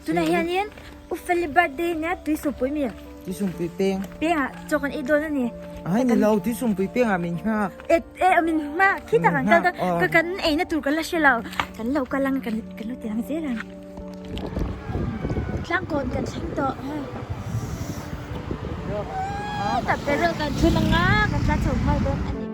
Tunah hianin U Feli birthday nia Tuisumpui mi. Tuisumpui peng. Pengah chaw kan ei dawn a ni. Ai ni lo Tuisumpui pengah min nghak. E e min nghak khi tak an kal dawn ka kan eina tur kan la hre lo kan lo kal ang kan kan lo ti ang zel ang. Tlangkawn kan thleng tawh hei. Tah petrol kan thun anga kan tlan chho nghal dawn a ni.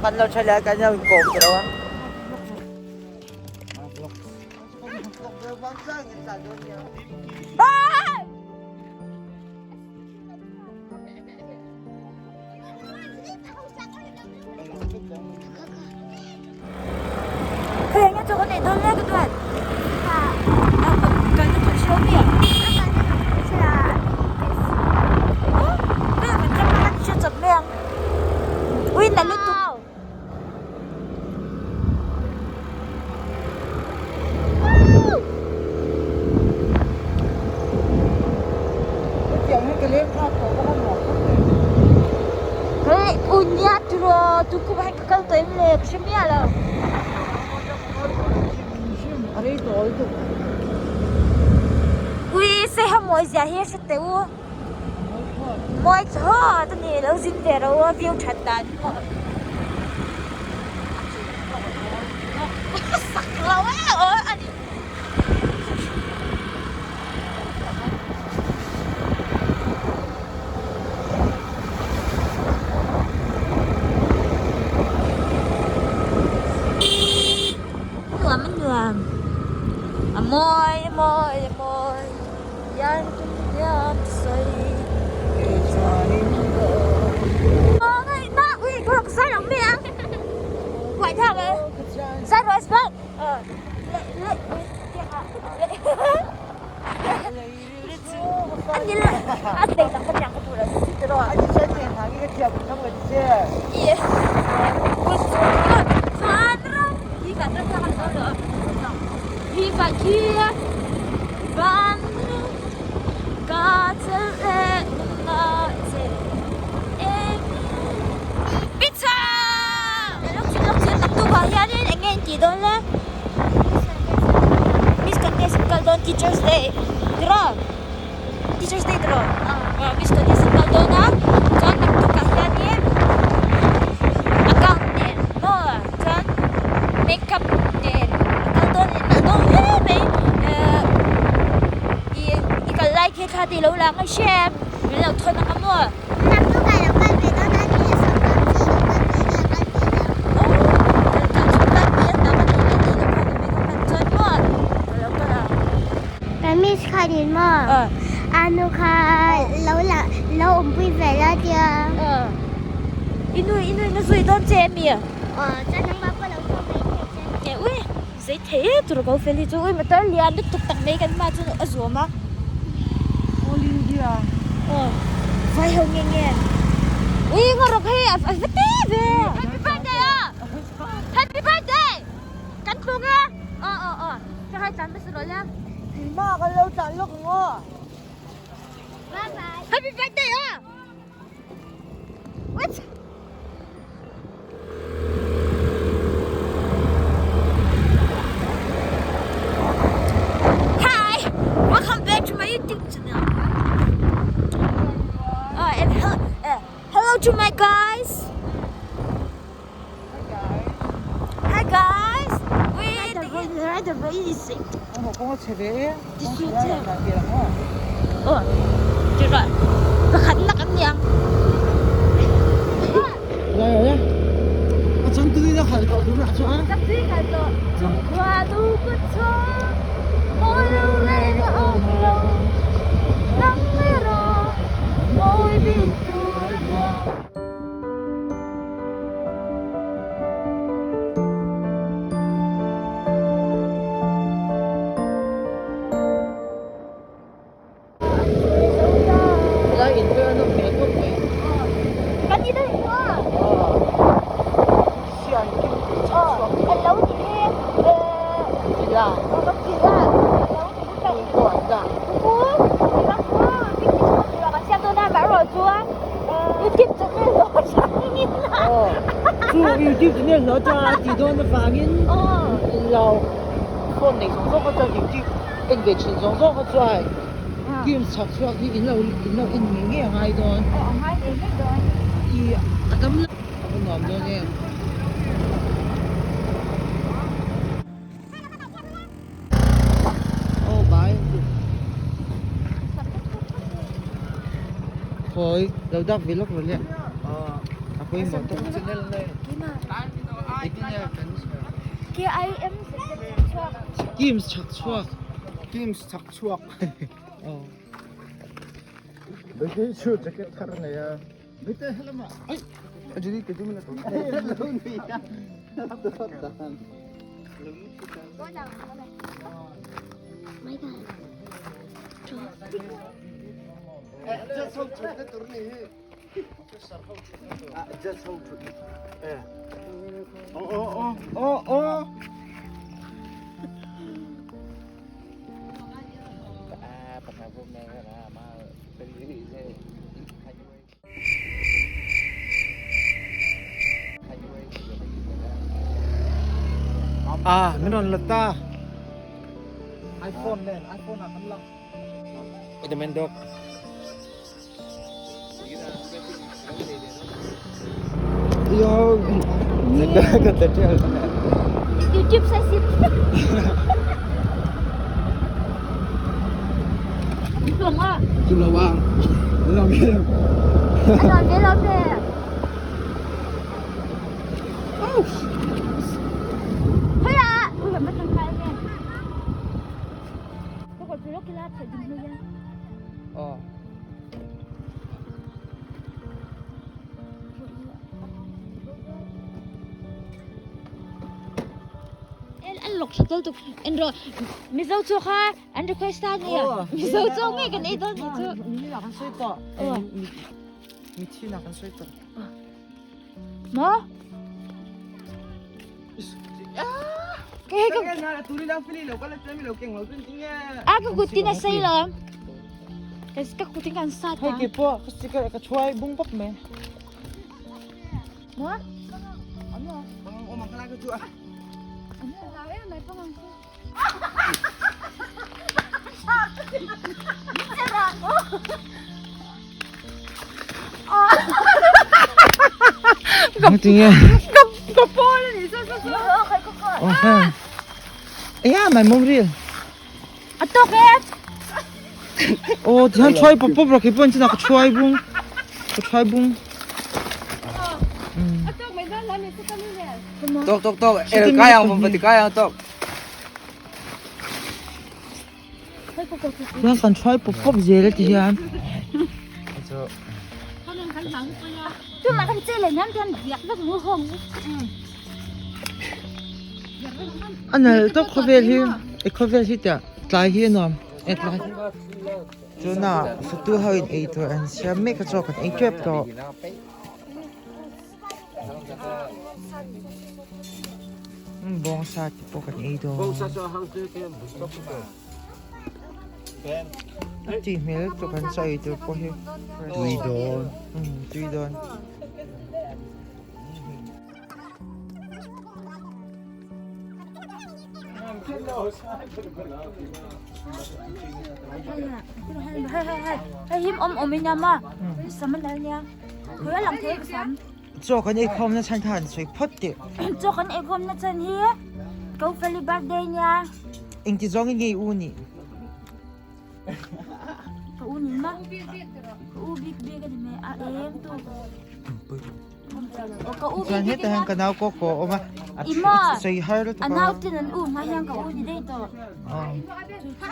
Kan lo tha lai kan lo inkawm ta lo a. Mawi thlawt a ni lo zin ve ro a view that dan pawh sak lo e aw a ni. Nuam a nuam a mawi a mawi a mawi. Pizza! Naktukah hianin eng nge in tih dawn le? Miss Contest in kal dawn Teachers Day tiraw? Teachers Day tiraw? Aw Miss Contest in kal dawn a chuan naktukah hianin account nen maw chuan makeup nen a kal dawn a dawn hle mai ehh i kal lai khi thla tih lo lang a hria em min lo thawn ang a maw. Naktukah lo kal ve dawn a ni a sawrkar chi lo kal ve nge a kal ve lo. Aw kal chu kal ve a tam a ni ve tih lo khan a mi ka hman chuan maw ka lo kal a. Ka miss khan in maw a nu kha lo la lo awmpui ve la tia. I nu i nu in a zui dawn che ami? Aw chuan nangmah pawh lo kal mai thei che. E ui zei thei e tur ko fel hi chu ui motor lian lutuk tak mai kan hma chuan a zuam a. All India. Aw vai ho nge nge. Ui ngaw rawk hei a va te ve. Happy birthday a. Happy birthday. Kan tlung e. Aw aw aw. Ka hai tlan hmasa rawh le. Keimah kan lo tlan lawk ang aw. Bye bye. Happy birthday aw. What? Hi, welcome back to my YouTube channel. And hello to my guys. Hi guys. We chhe ve e. Tissue chhe. Aw ti rawh. Pakhat nak an niang. Lai ai a. A chang tui na khal tawh tunah chuan. Chang tui khal tawh. Khua tu kut chhuak mawi lo reng a awm lo. Nang erawh mawi bik tur a hmuh. Lai in chu a nawm hmel khawp mai. Kan ni daih maw? Sian kim tih chhak chhuak. An lo ti hi Villa. Villa. Lo ti hi kan Pawh an dah. Ku ram ku picnic spot tur ah kan siam dawn a amaherawh chu YouTube channel hlawh atangin Chu YouTube channel hlawh atanga a tih dawn avangin lo phone nei zawng zawng kha chuan YouTube en ve thin zawng zawng kha chuan games chhak chhuak hi in lo in lo en ngei ngei a ngai dawn. I a tam lo a va nuam dawn em. Oh bai Thôi, lo dak ve lawk rawh le. A pawimawh tawk. Games chhak chhuak. Games chhak chhuak. Oh. Bete chu jacket thar nei a. Bete helama. Ai. Ajini ke jumla to. Lo ni ya. Ah, min rawn la ta. iPhone nen, iPhone ah kan lang. Itamen dog. Yo, ka ta ṭial. YouTube sa sit. Chu lo ang. Lo ve. Ano ve lo ve. Hei a, ui ma tang kai nge. Ko ko chu lo kila thai ding nu ya. Oh. En an lok tha tel tuk en ro Mizo chu kha an request ta ni Mizo chu nge kan ei dawn ni chu. Mi na kan sawi tawh. Mi thi na kan sawi tawh. Maw? Ke ka A ka kutin a sei lo. Ka ka kutin kan sat Hei ke pawh ka ka chuai bung pap mai. Maw? Tinge. Ka pawl ani so so so. Oh, Aya, mai mum ril. A tok e. Oh, tihan chuai pop pop ro ke pon china ka chuai bung. Ka chuai bung. A tok mai dan lan ni sa kami le. Tok tok tok. Eh, kaya ang pati kaya tok. Tihan kan chuai pop pop zel ti hian. Tu ma kan che le nam tian biak vek mu hong. A nal tawp khawvel hi i khawvel hi tiah tlai hi a nuam e tlai tunah fatu ho in ei tur an siam mek a chaw kan ei tep tawh. Bawngsa te pawh kan ei dawn a tui hmel lutuk an chaw ei tur pawh hi Tui dawn. Tui dawn. Hei him awm awm in a sam a nal nia khawi a lang thei ka sam. Chaw kan eikhawm na chhan kha han sawi phawt teh. Chaw kan eikhawm na chhan hi Kofeli birthday nia. Engti zawngin nge i u nih? Ka u nih ma? Ka u bik bik a ni mai a em tu. Ka u bik Chuan hetah hian ka nau kawk pawh a awm a. Ima! Sawi har lutuk A a. nau ten an u hma hian ka u ni daih tawh.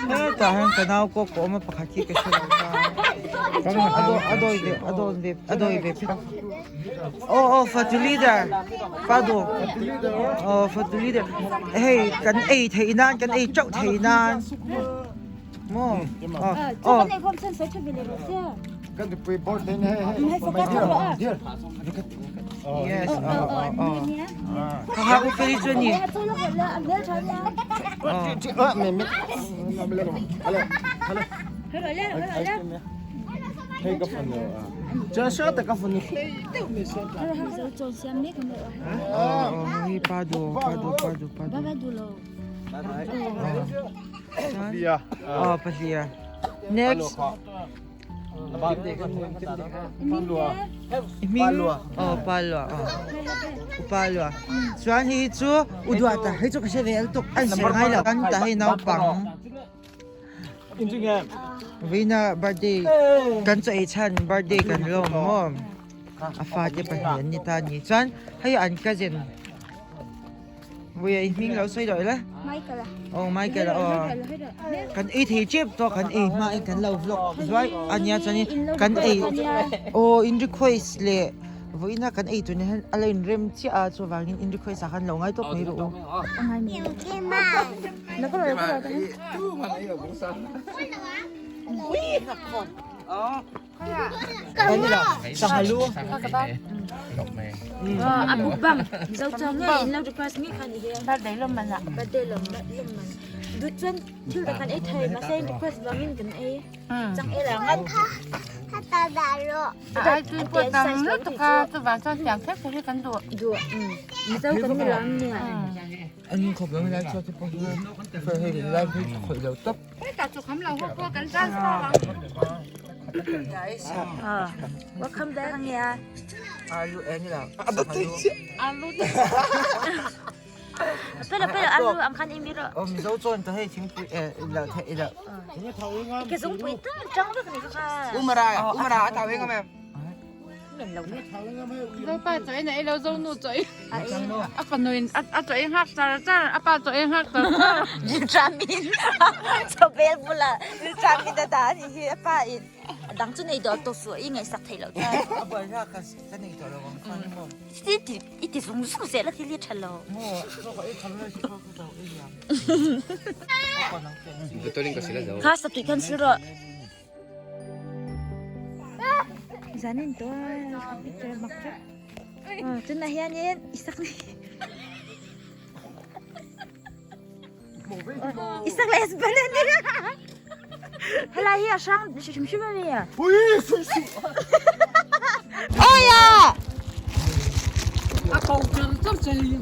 Hetah hian ka nau kawk pawh a awm a pakhat hi ka hre lo ta. A dawn a dawi ve a dawn ve a dawi ve phek a. Aw aw fatu leader fadu aw fatu leader hei kan ei theih nan kan ei teuh theih nan maw aw aw yes aw aw aw kha kha u feli chu ani Next. Oh, palua. Oh. Palua. Chuan hi chu uduata hei chu ka hre ve lutuk an ser ngai lo kan ta hei naupang. Veina birthday kan chaw ei chhan birthday kan lawm maw a fate pahnih an ni ta ni chuan hei an cousin Vui i hming lo sawi dawih le Michael a oh Michael a aw kan ei thei tep tawh kan ei hma in kan lo vlog zuai ania chuan in kan ei aw in request leh vawiina kan ei tur ni hian a lo inrem chiah a chuvangin in request ah khan lo ngai tawp mai rawh u. An khawp lo lai chuan te pawh hi hei lai hi khawih lo tawp. Welcome back ang ya. Alu eh ni la. Pero pero alu ang khan imiro. Oh mizo chuan ta hei thingpui eh la thei la. Ke zung pui ta chang vek ni kha. Umara umara a tau eng em. Zopa chaw in a ei lo zonu chaw in a fanu in a chaw in nghak char char a pa chaw in nghak char char. Rilṭamin chawbel bulah rilṭamin a dah a nih hi a pa in a dang chu nei dawh tawh suh i ngaihsak theih loh chuan. A buaina ka ka nei tawh lo ang khan maw. I ti i ti zung zung zel a thil hi a ṭha lo. Maw chaw ka ei tham lai chu ka lo ei ang. Kha satui khan sil rawh. Zanin to a picture mak teuh tunah hianin Isak leh Isak leh husband an ni helai hi a hrang hrim hrim a mi Awi a A ko char char chei.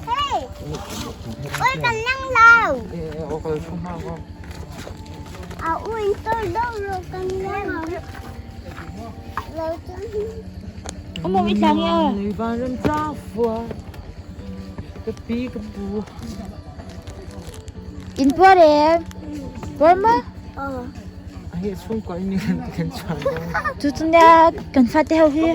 Hey! Ui kan lang lo. A ui tôi đâu rồi kan lang lo. Awm awm i tlang e. In puar em? Puar maw? Chu chu nia kan fate ho hi.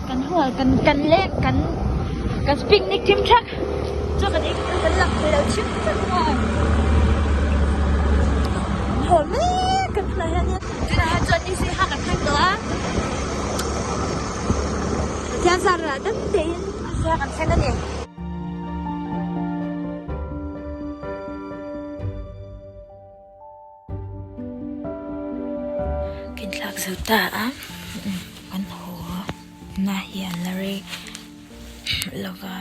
Kan hual kan kan le kan kan picnic thim thak chu kan ik kan lang thei lo thim thak ma hawl mek kan tunah hian tunah hian chuan ni si ha kan thleng tawh a Pathian zar ah dam tein ha kan thleng a ni. Kan thlak zo ta a kan haw na hi an la rei lova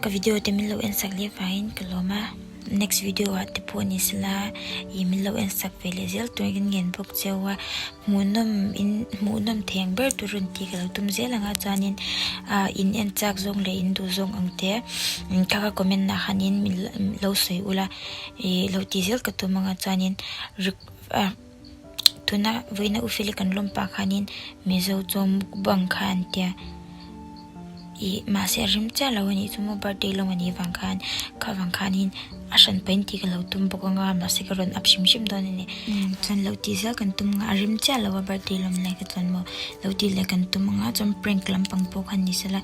ka video te min lo en sak leh vangin ka lawm a. next video ah te pawh ni sela ih min lo en sak ve leh zel tur in ngen bawk cheu a hmuhnawm in hmuhnawm thei ang ber tur rawn tih ka lo tum zel ang a chuanin ah in en chak zawng leh in duh zawng ang te kha kha comment ah khanin min lo sawi ula ih lo tih zel ka tum ang a chuanin ah tuna vawiina u feli kan lawm pah khanin mizo chaw mukbang kha an tia. Ih mahse a rem chiah lo a nih chu maw birthday lawng a nih vang khan kha vang khanin a hran pahin tih ka lo tum bawk ang a mahse ka rawn up hrim hrim dawn a ni chuan lo tih zel kan tum ang a a rem chiah lo a birthday lawm lai kha chuan maw lo tih leh kan tum ang a chuan prank lampang pawh kha ni sela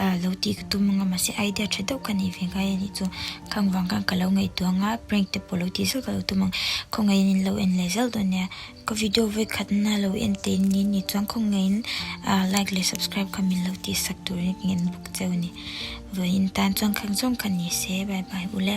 ah lo tih ka tum ang a mahse idea tha deuh ka nei ve ngai a nih chu khang vang khan ka lo ngaihtuah ang a prank te pawh lo tih zel ka lo tum ang khawngaihin in lo en leh zel dawn nia. Ka video vawikhatna lo en te ni ni chuan khawngaihin ah like leh subscribe kha min lo tih sak turin ka ngen bawk cheu a ni. Vawiin tan chuan khang zawng kha ni se bye bye ule.